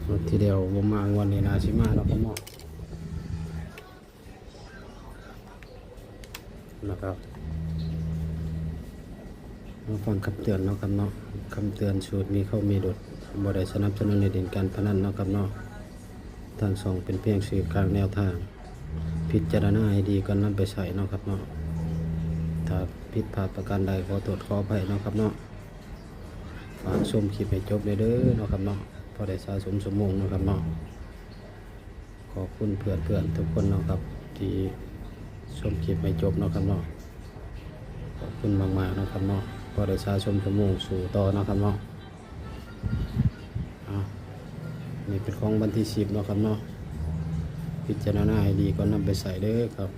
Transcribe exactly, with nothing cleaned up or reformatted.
งวดที่แล้วบ่มา งวดนี้น่าสิมาเนาะครับเนาะ นะครับ มาฟังคำเตือนเนาะครับเนาะ คำเตือนสูตรมีเข้ามีหลุด บ่ได้สนับสนุนให้เล่นการพนันเนาะครับเนาะ ทางช่องเป็นเพียงสื่อกลางแนวทาง พิจารณาให้ดีก่อนนำไปใช้เนาะครับเนาะ ถ้าผิดพลาดประการใดขอโทษขออภัยเนาะครับเนาะ ฝากชมคลิปให้จบเลยเด้อเนาะครับเนาะ พอได้สะสมชั่วโมงเนาะครับเนาะ ขอบคุณเพื่อนๆทุกคนเนาะครับ ที่ชมคลิปให้จบเนาะครับเนาะ ขอบคุณมากๆเนาะครับเนาะ พอได้สะสมชั่วโมงสู่ต่อเนาะครับเนาะ อ่ะ นี่เป็นของวันที่สิบเนาะครับเนาะ พิจารณาให้ดีก่อนนำไปใช้เด้อครับ